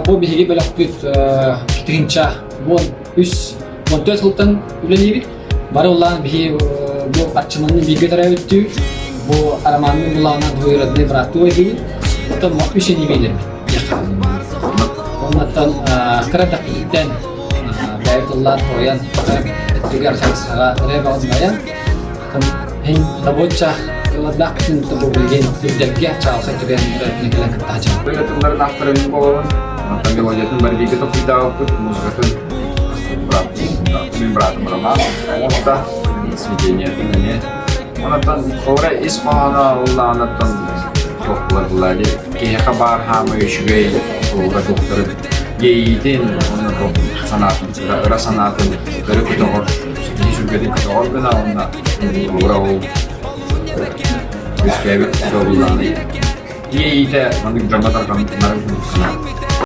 Бу биһиги бөлөхпүт 2013 14 сылтан үлэлиибит. Бары улаан биһи бу Арчыманны бииргэ төрөөбүттүү, бу Арамаанны булаана двоюродный бырааттыы ойдуубут. Оттон үс ини биилэрбит диэххэ. Оннуттан кыра дэхпититтэн бэйэбит ыллаан туойан, өттүгэр хайысхаҕа ырыа бөҕөтүн айан, Һин добуочча ылардаахпытын бу билигин үрдэлгэ чаҕылхай түгэн өрөтүнэ кэлэн кыттааччы. Ырыа тылларын авторын буолабын. Онтон мелодиятын бары бииргэ толкуйдаабыппыт, музыкатын мин братым Роман оҥорбута, сведениятын эмиэ. Онтон холобура ис хоһооно ыллаҕынаттан туох буолар буолла дии киһиэхэ баар хаамай үчүгэй холобура туохтарын иэйиитин уонна туох санаатын ыра санаатын өрө көтөҕөр киһи сүргэтин көтөҕөр гына уонна холобура ол үөскээбит суоллааны иэйиитэ маннык дьоҥҥо тарҕанарын курдук санаабыт.